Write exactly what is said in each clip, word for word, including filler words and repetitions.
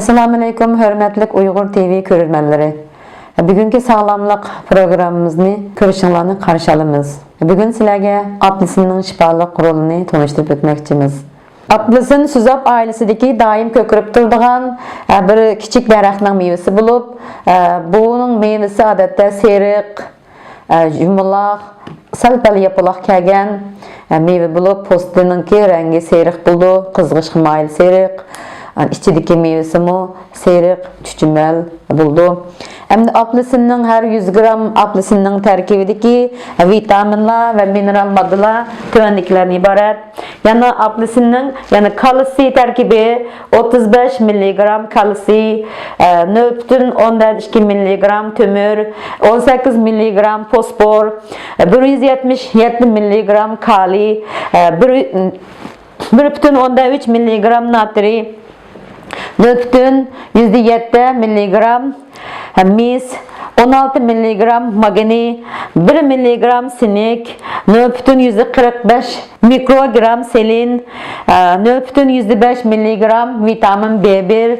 ئەسسالامۇئەلەيكۇم، ھۆرمەتلىك ئۇيغۇر تىۋى كۆرۈرمەنلىرى. بۈگۈنكى ساغلاملىق پروگراممىمىزنى كۆرۈشۈڭلارنى قارشى ئالىمىز. بۈگۈن سىلەرگە ئاپېلسىننىڭ شىپالىق رولىنى تونۇشتۇرۇپ ئۆتمەكچىمىز. ئاپېلسىن سۈزەپ ئائىلىسىدىكى دائىم كۆكىرىپ تۇرىدىغان، ئە، بىر كىچىك دەرەخنىڭ مېۋىسى بولۇپ، ئە، بۇنىڭ مېۋىسى ئادەتتە سېرىق، ئە، يۇمىلاق، سەل-پەل ياپىلاق كەلگەن، ئە، مېۋە بولۇپ، پوستىنىڭكى رەڭگى سېرىق بولىدۇ، قىزغىچقا مايىل سېرىق. ئە، ئىچىدىكى مېۋىسىمۇ سېرىق، چۈچۈمەل بولىدۇ. ئەمدى ئاپېلسىننىڭ، ھەر يۈز گرام ئاپېلسىننىڭ تەركىبىدىكى ۋىتامىنلار ۋە مىنېرال ماددىلار تۆۋەندىكىلەردىن ئىبارەت. يەنە ئاپېلسىننىڭ، يەنى كالتسىي تەركىبى، ئوتتۇز بەش مىللىگرام كالتسىي، ئە، نۆل پۈتۈن ئوندىن ئىككى مىللىگرام تۆمۈر، ئون سەككىز مىللىگرام فوسفور، ئە، بىر يۈز يەتمىش يەتتە مىللىگرام كالىي، ئە، بىر، بىر پۈتۈن ئوندىن ئۈچ مىللىگرام ناترىي، نۆل پۈتۈن يۈزدە يەتتە مىللىگرام مىس، ئون ئالتە مىللىگرام ماگنىي، بىر مىللىگرام سىنك، نۆل پۈتۈن يۈزدە قىرىق بەش مىكروگرام سېلېن، نۆل پۈتۈن يۈزدە بەش مىللىگرام ۋىتامىن بې بىر،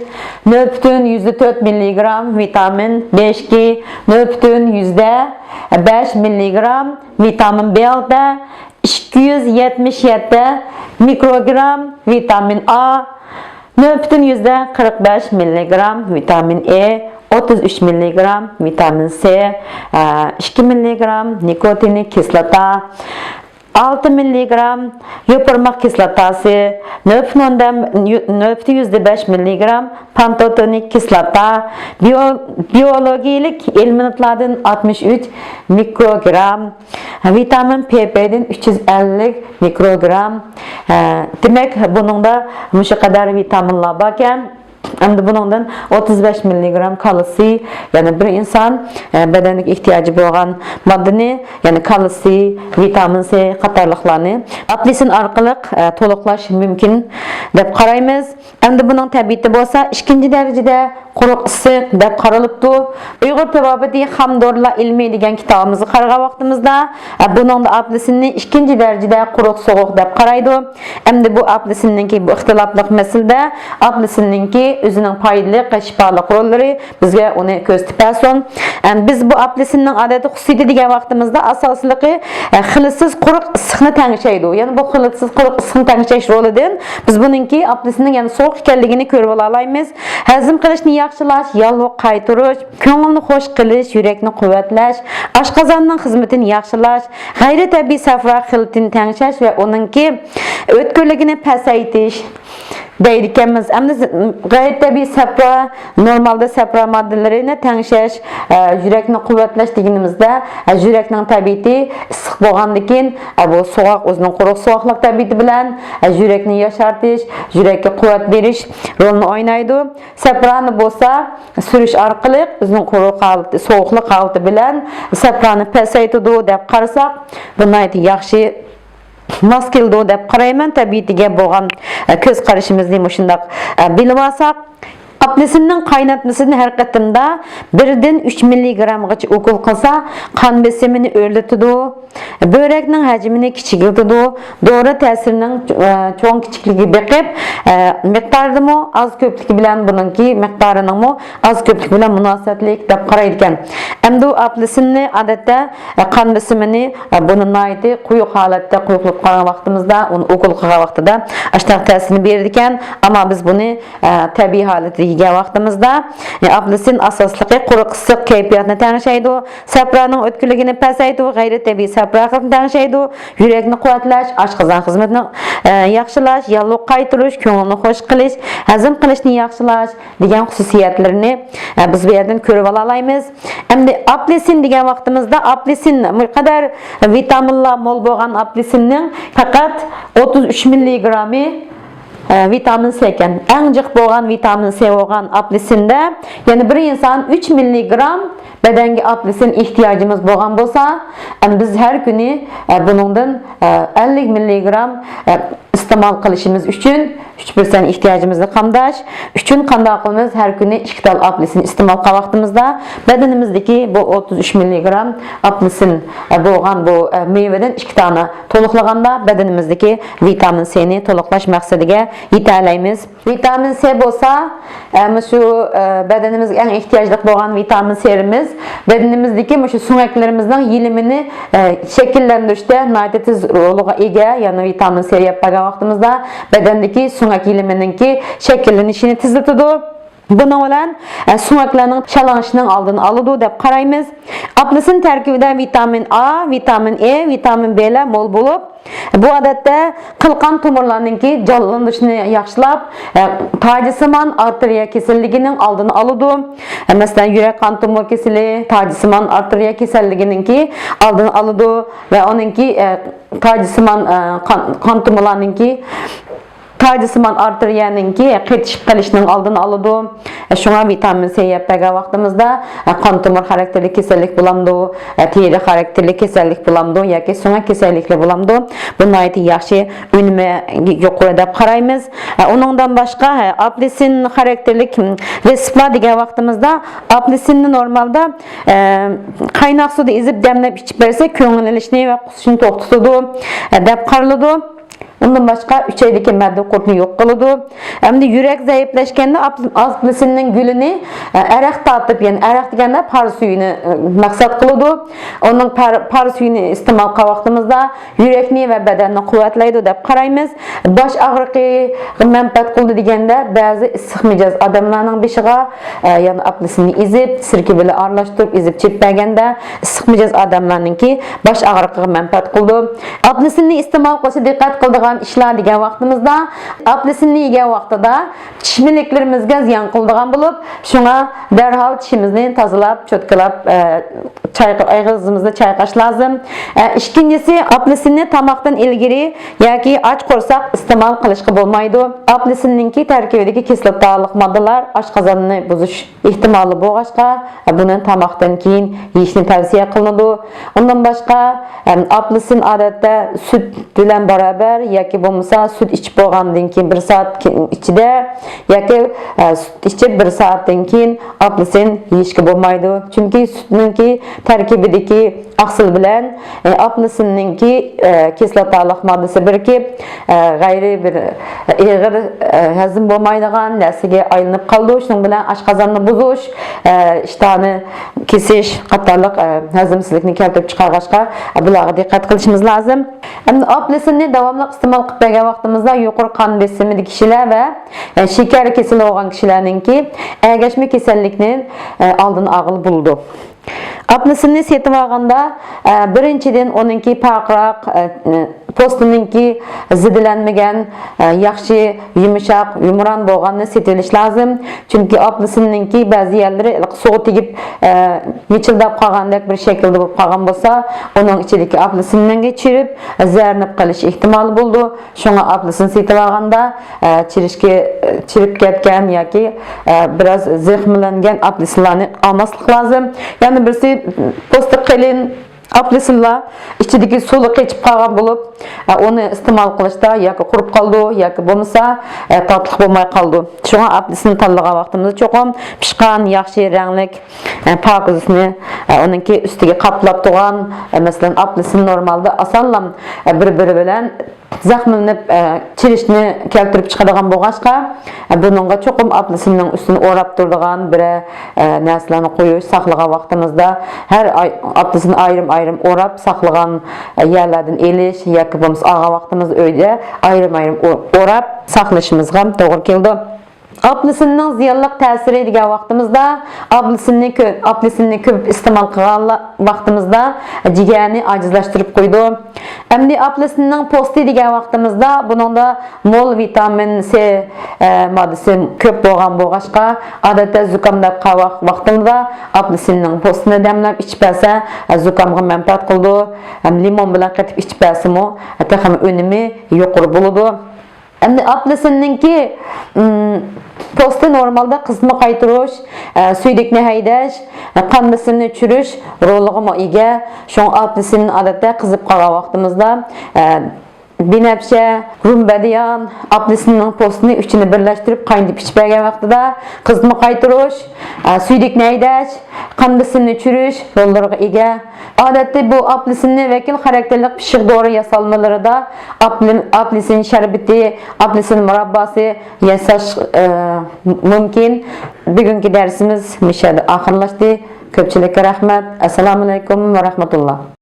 نۆل پۈتۈن يۈزدە تۆت مىللىگرام ۋىتامىن بې ئىككى، نۆل پۈتۈن يۈزدە بەش مىللىگرام ۋىتامىن بې ئالتە، ئىككى يۈز يەتمىش يەتتە مىكروگرام ۋىتامىن ئا، نۆل پۈتۈن يۈزدە قىرىق بەش مىللىگرام ۋىتامىن ئې، ئوتتۇز ئۈچ مىللىگرام ۋىتامىن سې، ئىككى مىللىگرام نىكوتىنىك كىسلاتا، ئالتە مىللىگرام يوپۇرماق كىسلاتاسى، نۆل پۈتۈن يۈزدە بەش مىللىگرام پانتوتونىك كىسلاتا، بىيو-، بىيولوگىيىلىك ئېلېمېنتلاردىن ئاتمىش ئۈچ مىكروگرام، ۋىتامىن پې پېدىن ئۈچ يۈز ئەللىك مىكروگرام. ھە، دېمەك، بۇنىڭدا مۇشۇ قەدەر ۋىتامىنلار باركەن. ئەمدى بۇنىڭدىن ئوتتۇز بەش مىللىگرام كالتسىي، يەنى بىر ئىنسان، ئە، بەدەندىكى ئېھتىياجى بولغان ماددىنى، يەنى كالتسىي، ۋىتامىن سې قاتارلىقلارنى ئاپېلسىن ئارقىلىق، ئە، تولۇقلاش مۇمكىن دەپ قارايمىز. ئەمدى بۇنىڭ تەبىئىتى بولسا ئىككىنچى دەرىجىدە قۇرۇق ئىسسىق دەپ قارىلىپتۇ. ئۇيغۇر تېبابىتى خام دورىلار ئىلمى دېگەن كىتابىمىزغا قارىغان ۋاقتىمىزدا، ئە، بۇنىڭدا ئاپېلسىننى ئىككىنچى دەرىجىدە قۇرۇق سوغۇق دەپ قارايدۇ. ئەمدى بۇ ئاپېلسىننىڭكى بۇ ئىختىلاپلىق مەسىلىدە ئاپېلسىننىڭكى ئۆزىنىڭ پايدىلىق، شىپالىق روللىرى بىزگە ئۇنى كۆرسىتىپ بەرسۇن. ئەم، بىز بۇ ئاپېلسىننىڭ ئادەتتە خۇسۇسىيىتى دېگەن ۋاقتىمىزدا ئاساسلىقى، ئە، خىلىتسىز قۇرۇق ئىسسىقنى تەڭشەيدۇ. يەنى بۇ خىلىتسىز قۇرۇق ئىسسىقنى تەڭشەش رولىدىن بىز بۇنىڭكى ئاپېلسىننىڭ يەنە سوغۇق ئىكەنلىكىنى كۆرۈۋالالايمىز. ھەزىم قىلىشنى ياخشىلاش، ياللۇغ قايتۇرۇش، كۆڭۈلنى خوش قىلىش، يۈرەكنى قۇۋۋەتلەش، ئاشقازاننىڭ خىزمىتىنى ياخشىلاش، غەيرىي تەبىئىي سەپرا خىلىتىنى تەڭشەش ۋە ئۇنىڭكى ئۆتكۈرلۈكىنى پەسەيتىش دەيدىكەنمىز. ئەمدى غەيرىتەبىئىي سەپرا، نورمالدا سەپرا ماددىلىرىنى تەڭشەش، ئە، يۈرەكنى قۇۋۋەتلەش دېگىنىمىزدە، ئە، يۈرەكنىڭ تەبىئىتى ئىسسىق بولغاندىكىن، ئە، بۇ سوغۇق، ئۆزىنىڭ قۇرۇق سوغۇقلۇق تەبىئىتى بىلەن، ئە، يۈرەكنى ياشارتىش، يۈرەككە قۇۋۋەت بېرىش رولىنى ئوينايدۇ. سەپرانى بولسا سۈرۈش ئارقىلىق ئۆزىنىڭ قۇرۇق ھالىتى، سوغۇقلۇق ھالىتى بىلەن سەپرانى پەسەيتىدۇ دەپ قارىساق، بۇ ناھايىتى ياخشى ماس كېلىدۇ دەپ قارايمەن. تەبىئىتىگە بولغان، ئە، كۆز قارىشىمىزنى مۇشۇنداق، ئە، بىلىۋالساق، ئاپېلسىننىڭ قايناتمىسىنى ھەر قېتىمدا بىردىن ئۈچ مىللىگرامغىچە ئوكۇل قىلسا، قان بېسىمىنى ئۆرلىتىدۇ، بۆرەكنىڭ ھەجمىنى كىچىكلىتىدۇ، دورا تەسىرىنىڭ، ئە، چوڭ كىچىكلىكىگە بېقىپ، ئە، مىقدارىدىمۇ ئاز كۆپلۈكى بىلەن بۇنىڭكى مىقدارىنىڭمۇ ئاز كۆپلۈك بىلەن مۇناسىۋەتلىك دەپ قارايدىكەن. ئەمدى ئۇ ئاپېلسىننى ئادەتتە، ئە، قان بېسىمىنى، ئە، بۇنى ناھايىتى قويۇق ھالەتتە قويۇپ قالغان ۋاقتىمىزدا، ئۇنى ئوكۇل قىلغان ۋاقتىدا ئاشۇنداق تەسىرنى بېرىدىكەن. ئەمما بىز بۇنى، ئە، تەبىئىي ھالىتىگە كەلگەن ۋاقتىمىزدا، ئە، ئاپېلسىن ئاساسلىقى قۇرۇق ئىسسىق كەيپىياتنى تەڭشەيدۇ، سەپرانىڭ ئۆتكۈرلۈكىنى پەسەيتىدۇ، غەيرىي تەبىئىي سەپرا خىلىتىنى تەڭشەيدۇ، يۈرەكنى قۇۋۋەتلەش، ئاشقازان خىزمىتىنى، ئە، ياخشىلاش، ياللۇغ قايتۇرۇش، كۆڭۈلنى خوش قىلىش، ھەزىم قىلىشنى ياخشىلاش، دېگەن خۇسۇسىيەتلىرىنى، ئە، بىز بۇ يەردىن كۆرۈۋالالايمىز. ئەمدى ئاپېلسىن دېگەن ۋاقتىمىزدا، ئاپېلسىن، بۇ قەدەر ۋىتامىنلار مول بولغان ئاپېلسىننىڭ پەقەت ئوتتۇز ئۈچ مىللىگرامى، ئە، ۋىتامىن سې ئىكەن. ئەڭ جىق بولغان ۋىتامىن سې بولغان ئاپېلسىندا يەنە بىر ئىنسان ئۈچ مىللىگرام بەدەنگە ئاپېلسىن ئېھتىياجىمىز بولغان بولسا، ئەمدى بىز ھەر كۈنى، ئە، بۇنىڭدىن، ئە، ئەللىك مىللىگرام، ئە، ئىستېمال قىلىشىمىز ئۈچۈن ئۈچ پىرسەنت ئېھتىياجىمىزنى قامداش ئۈچۈن قانداق قىلىمىز؟ ھەر كۈنى ئىككى تال ئاپېلسىن ئىستېمال قىلغان ۋاقتىمىزدا بەدىنىمىزدىكى بۇ ئوتتۇز ئۈچ مىللىگرام ئاپېلسىن، ئە، بولغان بۇ، ئە، مېۋىدىن ئىككى دانە تولۇقلىغاندا بەدىنىمىزدىكى ۋىتامىن سىنى تولۇقلاش مەقسىتىگە يېتەلەيمىز. ۋىتامىن سى بولسا، ئە، مۇشۇ، ئە، بەدىنىمىزگە ئەڭ ئېھتىياجلىق بولغان ۋىتامىن سىمىز بەدىنىمىزدىكى مۇشۇ سۆڭەكلىرىمىزنىڭ يېلىمىنى، ئە، شەكىللەندۈرۈشتە ناھايىتى تېز رولىغا ئىگە. يەنى ۋىتامىن سى يەپ بەرگەن ۋاقتىمىزدا بەدەندىكى سۆڭەك يېلىمىنىڭكى شەكىللىنىشىنى تېزلىتىدۇ. بۇنىڭ بىلەن، ئە، سۆڭەكلەرنىڭ شالاڭلىشىشىنىڭ ئالدىنى ئالىدۇ دەپ قارايمىز. ئاپېلسىن تەركىبىدە ۋىتامىن ئا، ۋىتامىن ئې، ۋىتامىن بېلار مول بولۇپ، بۇ ئادەتتە قىل قان تومۇرلارنىڭكى جانلىنىشىنى ياخشىلاپ، ئە، تاجسىمان ئارتېرىيە كېسەللىكىنىڭ ئالدىنى ئالىدۇ. ئە، مەسىلەن، يۈرەك قان تومۇر كېسىلى، تاجسىمان ئارتېرىيە كېسەللىكىنىڭكى ئالدىنى ئالىدۇ ۋە ئۇنىڭكى، ئە، تاجسىمان، ئە، قان، قان تومۇرلارنىڭكى تاجسىمان ئارتېرىيەنىڭكى قېتىشىپ قېلىشنىڭ ئالدىنى ئالىدۇ. شۇڭا ۋىتامىن سى يەپ بەرگەن ۋاقتىمىزدا، قان تومۇر خاراكتېرلىك كېسەللىك بولامدۇ، تېرە خاراكتېرلىك كېسەللىك بولامدۇ ياكى سۆڭەك كېسەللىكلىرى بولامدۇ، بۇ ناھايىتى ياخشى، ئۈنۈمى يۇقىرى دەپ قارايمىز. ئۇنىڭدىن باشقا، ئاپېلسىن خاراكتېرلىك رېتسېپلار دېگەن ۋاقتىمىزدا، ئاپېلسىننى نورمالدا، قايناق سۇدا ئېزىپ دەملەپ ئىچىپ بەرسە، كۆڭۈل ئېلىشنى ۋە قۇسۇشنى توختىتىدۇ، دەپ قارىلىدۇ. ئۇندىن باشقا، ئۈچەيدىكى مەددە قۇرتنى يوق قىلىدۇ. ئەمدى يۈرەك زەئىپلەشكەندە ئاپ-، ئاپېلسىننىڭ گۈلىنى، ئە، ئەرەق تارتىپ، يەنى ئەرەق دېگەندە پار سۈيىنى، ئە، مەقسەت قىلىدۇ. ئۇنىڭ پار، پار سۈيىنى ئىستېمال قىلغان ۋاقتىمىزدا يۈرەكنى ۋە بەدەننى قۇۋۋەتلەيدۇ دەپ قارايمىز. باش ئاغرىقىغا مەنپەئەت قىلىدۇ دېگەندە، بەزى ئىسسىق مىجەز ئادەملەرنىڭ بېشىغا، ئە، يەنى ئاپېلسىننى ئېزىپ، سىركە بىلەن ئارىلاشتۇرۇپ ئېزىپ چېپىپ بەرگەندە، ئىسسىق مىجەز ئادەملەرنىڭكى باش ئاغرىقىغا مەنپەئەت قىلىدۇ. ئاپېلسىننى ئىستېمال قىلىشتا دىققەت قىلىدىغان ئىشلار دېگەن ۋاقتىمىزدا، ئاپېلسىننى يېگەن ۋاقتىدا چىش مىلىكلىرىمىزگە زىيان قىلىدىغان بولۇپ، شۇڭا دەرھال چىشىمىزنى تازىلاپ، چوتكىلاپ، ئە، چايقا-، ئېغىزىمىزنى چايقاش لازىم. ئە، ئىككىنچىسى، ئاپېلسىننى تاماقتىن ئىلگىرى ياكى ئاچ قورساق ئىستېمال قىلىشقا بولمايدۇ. ئاپېلسىننىڭكى تەركىبىدىكى كىسلاتالىق ماددىلار ئاشقازاننى بۇزۇش ئېھتىمالى بولغاچقا، بۇنى تاماقتىن كېيىن يېيىشنى تەۋسىيە قىلىنىدۇ. ئۇندىن باشقا، ئاپېلسىن ئادەتتە سۈت بىلەن بارابەر ياكى بولمىسا سۈت ئىچىپ بولغاندىن كېيىن بىر سائەت ئىچىدە ياكى، ئە، سۈت ئىچىپ بىر سائەتتىن كېيىن ئاپېلسىن يېيىشكە بولمايدۇ. چۈنكى سۈتنىڭكى تەركىبىدىكى ئاقسىل بىلەن، ئە، ئاپېلسىننىڭكى، ئە، كىسلاتالىق ماددىسى بىرىكىپ، ئە، غەيرىي بىر، ئە، ئېغىر، ئە، ھەزىم بولمايدىغان نەرسىگە ئايلىنىپ قالىدۇ. شۇنىڭ بىلەن ئاشقازاننى بۇزۇش، ئە، ئىشتىھانى كېسىش قاتارلىق، ئە، ھەزىمسىزلىكنى كەلتۈرۈپ چىقارغاچقا، ئە، بۇلارغا دىققەت قىلىشىمىز لازىم. ئەمدى ئاپېلسىننى داۋاملىق ئىستېمال قىلىپ بەرگەن ۋاقتىمىزدا يۇقىرى قان بېسىمىدىكى كىشىلەر ۋە، ئە، شېكەر كېسىلى بولغان كىشىلەرنىڭكى ئەگەشمە كېسەللىكنى، ئە، ئالدىنى ئالغىلى بولىدۇ. ئاپېلسىننى سېتىۋالغاندا، ئە، بىرىنچىدىن، ئۇنىڭكى پارقىراق، ئە، پوستىنىڭكى زىدلەنمىگەن، ئە، ياخشى يۇمشاق، يۇمران بولغاننى سېتىۋېلىش لازىم. چۈنكى ئاپېلسىننىڭكى بەزى يەرلىرى سۇغا تېگىپ، ئە، مىچىلداپ قالغاندەك بىر شەكىلدە بولۇپ قالغان بولسا، ئۇنىڭ ئىچىدىكى ئاپېلسىننىڭكى چىرىپ، زەھەرلىنىپ قېلىش ئېھتىمالى بولىدۇ. شۇڭا ئاپېلسىن سېتىۋالغاندا، ئە، چىرىشكە، چىرىپ كەتكەن ياكى، ئە، بىراز زەخىملەنگەن ئاپېلسىنلارنى ئالماسلىق لازىم. يەنە بىرسى، پوستى قېلىن ئاپېلسىنلار ئىچىدىكى سۇلىرى قېچىپ قالغان بولۇپ، ئە، ئۇنى ئىستېمال قىلىشتا ياكى قۇرۇپ قالىدۇ ياكى بولمىسا، ئە، تاتلىق بولماي قالىدۇ. شۇڭا ئاپېلسىن تاللىغان ۋاقتىمىزدا چوقۇم پىشقان، ياخشى رەڭلىك، ئە، پاكىزىسىنى، ئە، ئۇنىڭكى ئۈستىگە قاپلاپ تۇرغان، ئە، مەسىلەن، ئاپېلسىن نورمالدا ئاسانلا، ئە، بىر-بىرى بىلەن زەخىملىنىپ، ئە، چىرىشنى كەلتۈرۈپ چىقىدىغان بولغاچقا، ئە، بۇنىڭغا چوقۇم ئاپېلسىننىڭ ئۈستىنى ئوراپ تۇرىدىغان بىرەر، ئە، نەرسىلەرنى قويۇش، ساقلىغان ۋاقتىمىزدا ھەر ئاي ئاپېلسىننى ئايرىم-ئايرىم ئوراپ ساقلىغان، ئە، يەرلەردىن ئېلىش ياكى بولمىسا ئالغان ۋاقتىمىزدا ئۆيدە ئايرىم-ئايرىم ئو-، ئوراپ ساقلىشىمىزغا توغرا كېلىدۇ. ئاپېلسىننىڭ زىيانلىق تەسىرى دېگەن ۋاقتىمىزدا، ئاپېلسىننى كۆ-، ئاپېلسىننى كۆپ ئىستېمال قىلغان ۋاقتىمىزدا جىگەرنى ئاجىزلاشتۇرۇپ قويىدۇ. ئەمدى ئاپېلسىننىڭ پوستى دېگەن ۋاقتىمىزدا، بۇنىڭدا مول ۋىتامىن سى، ئە، ماددىسى كۆپ بولغان بولغاچقا، ئادەتتە زۇكامداپ قالغان ۋاق-، ۋاقتىمىزدا ئاپېلسىننىڭ پوستىنى دەملەپ ئىچىپ بەرسە، ئە، زۇكامغا مەنپەئەت قىلىدۇ. ھەم لىمون بىلەن قېتىپ ئىچىپ بەرسىمۇ، ئە، تېخىمۇ ئۈنۈمى يۇقىرى بولىدۇ. ئەمدى ئاپېلسىننىڭكى، ئىم، پوستى نورمالدا قىزىتما قايتۇرۇش، ئە، سۈيدۈكنى ھەيدەش، ئە، قان بېسىمنى چۈشۈرۈش رولىغىمۇ ئىگە. شۇڭا ئاپېلسىن ئادەتتە قىزىپ قالغان ۋاقتىمىزدا، ئە، بىنەپشە، رۇمبەدىيان، ئاپېلسىننىڭ پوستىنى ئۈچىنى بىرلەشتۈرۈپ قاينىتىپ ئىچىپ بەرگەن ۋاقتىدا قىزىتما قايتۇرۇش، ئە، سۈيدۈكنى ھەيدەش، قان بېسىمىنى چۈشۈرۈش روللىرىغا ئىگە. ئادەتتە بۇ ئاپېلسىننى ۋەكىل خاراكتېرلىك پىششىق دورا ياسالمىلىرىدا ئاپېل-، ئاپېلسىن شەربىتى، ئاپېلسىن مۇرابباسى ياساش، ئە، مۇمكىن. بۈگۈنكى دەرسىمىز مۇشۇ يەردە ئاخىرلاشتى. كۆپچىلىككە رەھمەت. ئەسسالامۇئەلەيكۇم ۋە رەھمەتۇللا.